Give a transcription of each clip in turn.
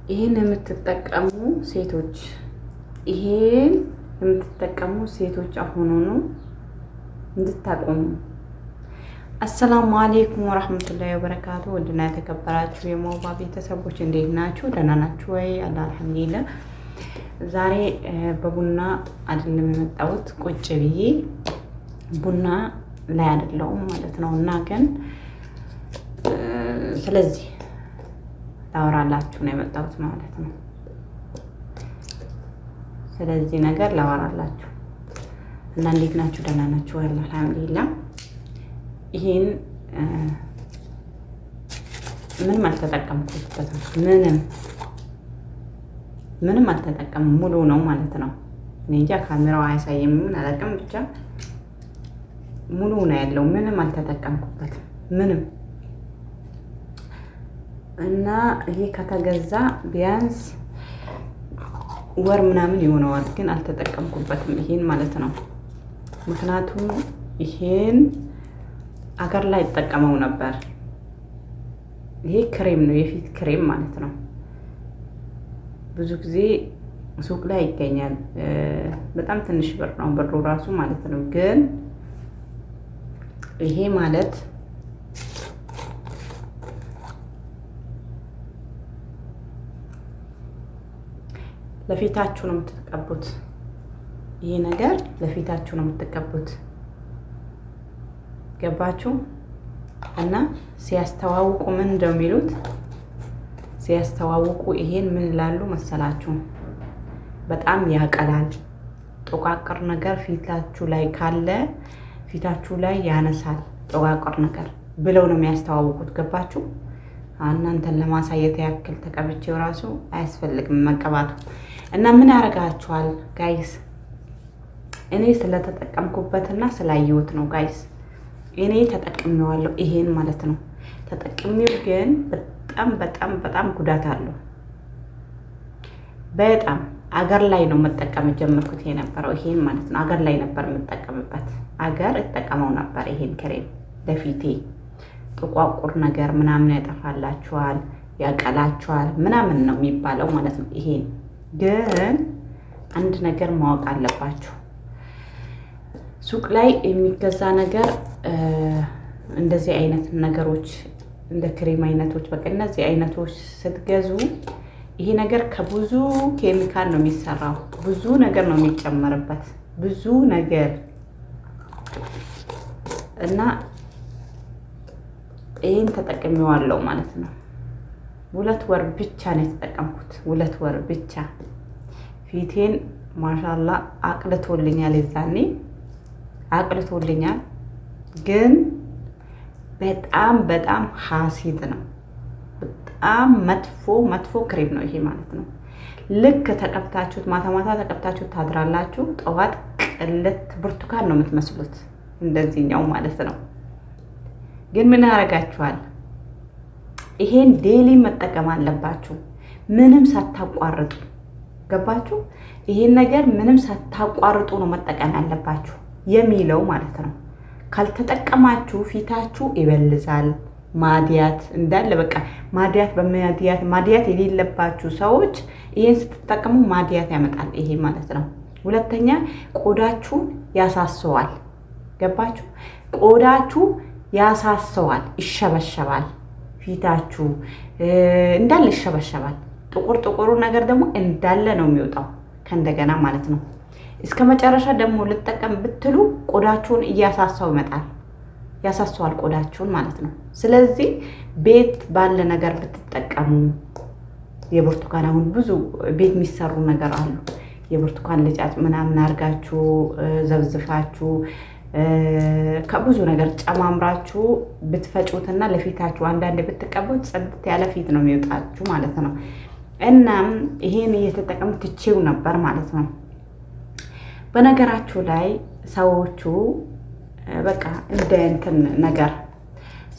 ይህን የምትጠቀሙ ሴቶች ይሄን የምትጠቀሙ ሴቶች አሁኑኑ እንድታቆሙ። السلام عليكم ورحمة الله وبركاته። ውድና የተከበራችሁ የሞባ ቤተሰቦች እንዴት ናችሁ? ደህና ናችሁ ወይ? አላ الحمد لله። ዛሬ በቡና አይደለም የመጣሁት፣ ቁጭ ብዬ ቡና ላይ አይደለሁም ማለት ነው። እና ግን ስለዚህ ላወራላችሁ ነው የመጣሁት ማለት ነው። ስለዚህ ነገር ላወራላችሁ እና እንዴት ናችሁ? ደህና ናችሁ? الحمد لله። ይሄን ምንም አልተጠቀምኩበትም። ምንም ምንም አልተጠቀም፣ ሙሉ ነው ማለት ነው። እኔ እንጃ ካሜራው አያሳይም፣ ምን አላውቅም፣ ብቻ ሙሉ ነው ያለው። ምንም አልተጠቀምኩበትም ምንም። እና ይሄ ከተገዛ ቢያንስ ወር ምናምን ይሆነዋል፣ ግን አልተጠቀምኩበትም ይሄን ማለት ነው። ምክንያቱም ይሄን አገር ላይ እጠቀመው ነበር። ይሄ ክሬም ነው፣ የፊት ክሬም ማለት ነው። ብዙ ጊዜ ሱቅ ላይ ይገኛል። በጣም ትንሽ ብር ነው ብሩ ራሱ ማለት ነው። ግን ይሄ ማለት ለፊታችሁ ነው የምትቀቡት። ይሄ ነገር ለፊታችሁ ነው የምትቀቡት። ገባችሁ? እና ሲያስተዋውቁ ምን እንደሚሉት ሲያስተዋውቁ ይሄን ምን ላሉ መሰላችሁ? በጣም ያቀላል። ጥቋቅር ነገር ፊታችሁ ላይ ካለ ፊታችሁ ላይ ያነሳል፣ ጥቋቅር ነገር ብለው ነው የሚያስተዋውቁት። ገባችሁ? እናንተን ለማሳየት ያክል ተቀብቼው ራሱ አያስፈልግም መቀባቱ። እና ምን ያደርጋችኋል guys? እኔ ስለተጠቀምኩበትና ስላየሁት ነው guys። እኔ ተጠቅሜዋለሁ ይሄን ማለት ነው። ተጠቅሜው ግን በጣም በጣም በጣም ጉዳት አለው። በጣም አገር ላይ ነው መጠቀም ጀመርኩት የነበረው ይሄን ማለት ነው። አገር ላይ ነበር የምጠቀምበት፣ አገር እጠቀመው ነበር ይሄን ክሬም ለፊቴ ጥቋቁር ነገር ምናምን ያጠፋላችኋል፣ ያቀላችኋል ምናምን ነው የሚባለው ማለት ነው። ይሄን ግን አንድ ነገር ማወቅ አለባችሁ። ሱቅ ላይ የሚገዛ ነገር እንደዚህ አይነት ነገሮች እንደ ክሬም አይነቶች በቃ እነዚህ አይነቶች ስትገዙ ይሄ ነገር ከብዙ ኬሚካል ነው የሚሰራው። ብዙ ነገር ነው የሚጨመርበት፣ ብዙ ነገር እና ይህን ተጠቅሜዋለሁ ማለት ነው። 2 ወር ብቻ ነው የተጠቀምኩት። 2 ወር ብቻ ፊቴን ما شاء الله አቅልቶልኛል። የዛኔ አቅልቶልኛል፣ ግን በጣም በጣም ሀሲድ ነው። በጣም መጥፎ መጥፎ ክሬም ነው ይሄ ማለት ነው። ልክ ተቀብታችሁት ማታ ማታ ተቀብታችሁት ታድራላችሁ። ጠዋት ቅልት ብርቱካን ነው የምትመስሉት፣ እንደዚህኛው ማለት ነው። ግን ምን ያደርጋችኋል? ይሄን daily መጠቀም አለባችሁ፣ ምንም ሳታቋርጡ። ገባችሁ? ይሄን ነገር ምንም ሳታቋርጡ ነው መጠቀም ያለባችሁ የሚለው ማለት ነው። ካልተጠቀማችሁ ፊታችሁ ይበልዛል። ማዲያት እንዳለ በቃ ማዲያት በማዲያት ማዲያት የሌለባችሁ ሰዎች ይሄን ስትጠቀሙ ማዲያት ያመጣል ይሄ ማለት ነው። ሁለተኛ ቆዳችሁን ያሳስዋል። ገባችሁ? ቆዳችሁ ያሳሰዋል፣ ይሸበሸባል። ፊታችሁ እንዳለ ይሸበሸባል። ጥቁር ጥቁሩ ነገር ደግሞ እንዳለ ነው የሚወጣው ከእንደገና ማለት ነው። እስከ መጨረሻ ደግሞ ልጠቀም ብትሉ ቆዳችሁን እያሳሳው ይመጣል፣ ያሳሰዋል ቆዳችሁን ማለት ነው። ስለዚህ ቤት ባለ ነገር ብትጠቀሙ የብርቱካን አሁን ብዙ ቤት የሚሰሩ ነገር አሉ። የብርቱካን ልጫጭ ምናምን አድርጋችሁ ዘብዝፋችሁ ከብዙ ነገር ጨማምራችሁ ብትፈጩትና ለፊታችሁ አንዳንድ ብትቀቡት ጽድት ያለ ፊት ነው የሚወጣችሁ ማለት ነው። እናም ይሄን እየተጠቀሙ ትቼው ነበር ማለት ነው። በነገራችሁ ላይ ሰዎቹ በቃ እንደ እንትን ነገር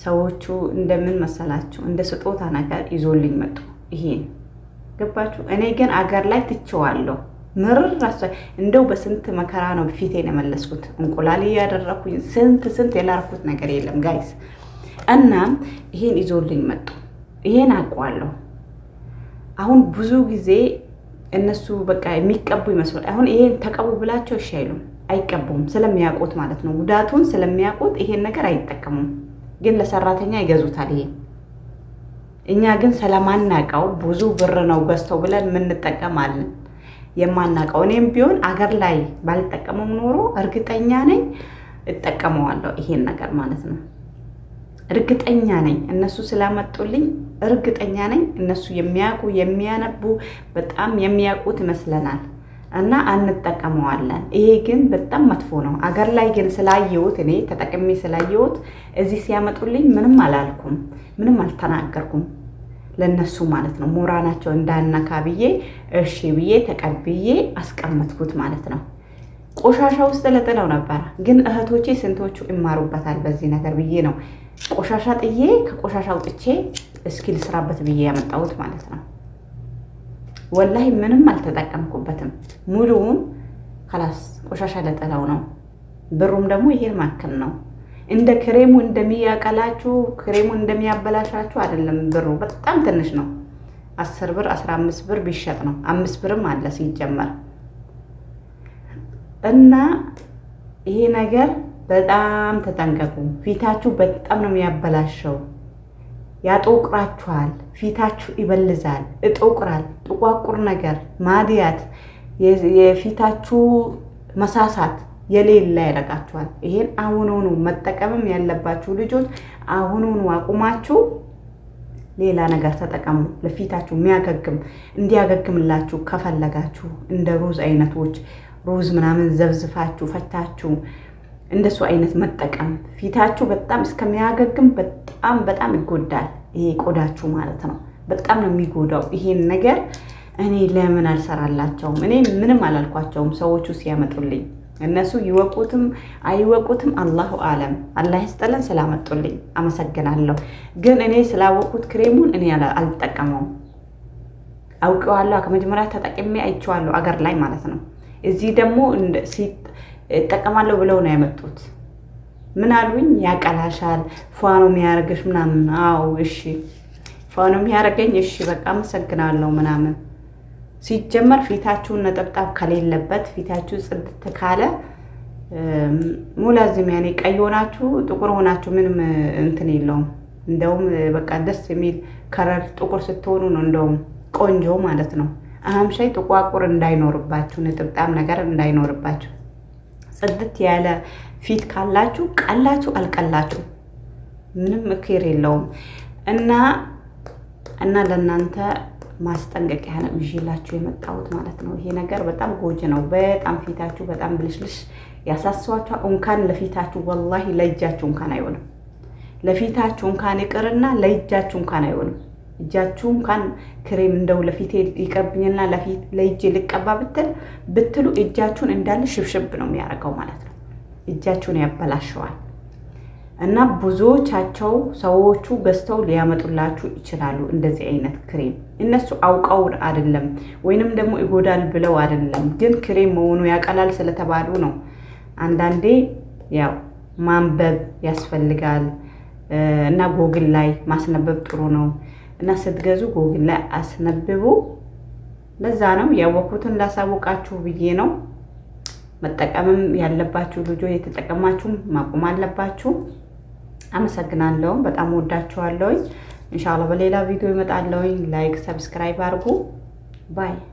ሰዎቹ እንደምን መሰላችሁ እንደ ስጦታ ነገር ይዞልኝ መጡ። ይሄን ገባችሁ? እኔ ግን አገር ላይ ትቼዋለሁ። ምርር እንደው በስንት መከራ ነው ፊቴን የመለስኩት። እንቁላል እያደረኩኝ ስንት ስንት የላርኩት ነገር የለም guys። እና ይሄን ይዞልኝ መጡ። ይሄን አውቀዋለሁ። አሁን ብዙ ጊዜ እነሱ በቃ የሚቀቡ ይመስላል። አሁን ይሄን ተቀቡ ብላቸው እሺ አይሉም፣ አይቀቡም። ስለሚያውቁት ማለት ነው፣ ጉዳቱን ስለሚያውቁት ይሄን ነገር አይጠቀሙም። ግን ለሰራተኛ ይገዙታል። ይሄ እኛ ግን ስለማናውቀው ብዙ ብር ነው ገዝተው ብለን የምንጠቀማለን። የማናውቀው እኔም ቢሆን አገር ላይ ባልጠቀመው ኖሮ እርግጠኛ ነኝ እጠቀመዋለሁ ይሄን ነገር ማለት ነው። እርግጠኛ ነኝ እነሱ ስላመጡልኝ እርግጠኛ ነኝ እነሱ የሚያውቁ የሚያነቡ በጣም የሚያውቁት ይመስለናል እና አንጠቀመዋለን። ይሄ ግን በጣም መጥፎ ነው። አገር ላይ ግን ስላየሁት እኔ ተጠቅሜ ስላየሁት እዚህ ሲያመጡልኝ ምንም አላልኩም፣ ምንም አልተናገርኩም ለነሱ ማለት ነው። ሞራናቸው እንዳነካ ብዬ እሺ ብዬ ተቀብዬ አስቀመጥኩት ማለት ነው። ቆሻሻ ውስጥ ለጥለው ነበረ፣ ግን እህቶቼ ስንቶቹ ይማሩበታል በዚህ ነገር ብዬ ነው ቆሻሻ ጥዬ ከቆሻሻ አውጥቼ እስኪ ልስራበት ብዬ ያመጣሁት ማለት ነው። ወላሂ ምንም አልተጠቀምኩበትም። ሙሉውን خلاص ቆሻሻ ለጥለው ነው። ብሩም ደግሞ ይሄን ማክል ነው። እንደ ክሬሙ እንደሚያቀላችሁ ክሬሙ እንደሚያበላሻችሁ አይደለም። ብሩ በጣም ትንሽ ነው። 10 ብር 15 ብር ቢሸጥ ነው። 5 ብርም አለ ሲጀመር። እና ይሄ ነገር በጣም ተጠንቀቁ። ፊታችሁ በጣም ነው የሚያበላሸው። ያጦቅራችኋል። ፊታችሁ ይበልዛል፣ እጦቅራል። ጥቋቁር ነገር ማድያት፣ የፊታችሁ መሳሳት የሌለ ያደርጋችኋል። ይሄን አሁኑኑ መጠቀምም ያለባችሁ ልጆች አሁኑኑ አቁማችሁ ሌላ ነገር ተጠቀሙ። ለፊታችሁ የሚያገግም እንዲያገግምላችሁ ከፈለጋችሁ እንደ ሩዝ አይነቶች፣ ሩዝ ምናምን ዘፍዝፋችሁ ፈጭታችሁ እንደሱ አይነት መጠቀም ፊታችሁ በጣም እስከሚያገግም በጣም በጣም ይጎዳል። ይሄ ቆዳችሁ ማለት ነው። በጣም ነው የሚጎዳው። ይሄን ነገር እኔ ለምን አልሰራላቸውም? እኔ ምንም አላልኳቸውም። ሰዎቹ ሲያመጡልኝ እነሱ ይወቁትም አይወቁትም الله أعلم። አላህ ይስጥልን ስላመጡልኝ አመሰግናለሁ። ግን እኔ ስላወቁት ክሬሙን እኔ አልጠቀመውም። አውቄዋለሁ። ከመጀመሪያ ተጠቅሜ አይቼዋለሁ አገር ላይ ማለት ነው። እዚህ ደግሞ እጠቀማለሁ ብለው ነው ያመጡት። ምን አሉኝ? ያቀላሻል፣ ፏ ነው የሚያደርግሽ ምናምን። አዎ እሺ፣ ፏ ነው የሚያደርገኝ፣ እሺ በቃ አመሰግናለሁ ምናምን። ሲጀመር ፊታችሁን ነጠብጣብ ከሌለበት፣ ፊታችሁ ጽድት ካለ مو لازم ያኔ ቀይ ሆናችሁ ጥቁር ሆናችሁ ምንም እንትን የለውም። እንደውም በቃ ደስ የሚል color ጥቁር ስትሆኑ ነው እንደውም ቆንጆ ማለት ነው። أهم شيء ጥቋቁር እንዳይኖርባችሁ፣ ነጠብጣብ ነገር እንዳይኖርባችሁ፣ ጽድት ያለ ፊት ካላችሁ ቀላችሁ አልቀላችሁ ምንም ምክር የለውም። እና ለእናንተ ማስጠንቀቂያ ነው ይዤላችሁ የመጣሁት ማለት ነው። ይሄ ነገር በጣም ጎጂ ነው። በጣም ፊታችሁ በጣም ብልሽልሽ ያሳስዋችኋል። እንኳን ለፊታችሁ ወላሂ ለእጃችሁ እንኳን አይሆንም። ለፊታችሁ እንኳን ይቅርና ለእጃችሁ እንኳን አይሆንም። እጃችሁ እንኳን ክሬም እንደው ለፊቴ ይቅርብኝና ለእጄ ልቀባ ብትሉ እጃችሁን እንዳለ ሽብሽብ ነው የሚያደርገው ማለት ነው። እጃችሁን ያበላሸዋል። እና ብዙዎቻቸው ሰዎቹ ገዝተው ሊያመጡላችሁ ይችላሉ። እንደዚህ አይነት ክሬም እነሱ አውቀው አይደለም ወይንም ደግሞ ይጎዳል ብለው አይደለም፣ ግን ክሬም መሆኑ ያቀላል ስለተባሉ ነው። አንዳንዴ ያው ማንበብ ያስፈልጋል እና ጎግል ላይ ማስነበብ ጥሩ ነው። እና ስትገዙ ጎግል ላይ አስነብቡ። ለዛ ነው ያወኩትን ላሳውቃችሁ ብዬ ነው። መጠቀምም ያለባችሁ ልጆች የተጠቀማችሁም ማቆም አለባችሁ። አመሰግናለሁ። በጣም ወዳችኋለሁኝ። ኢንሻአላህ በሌላ ቪዲዮ እመጣለሁኝ። Like፣ subscribe አድርጉ። Bye.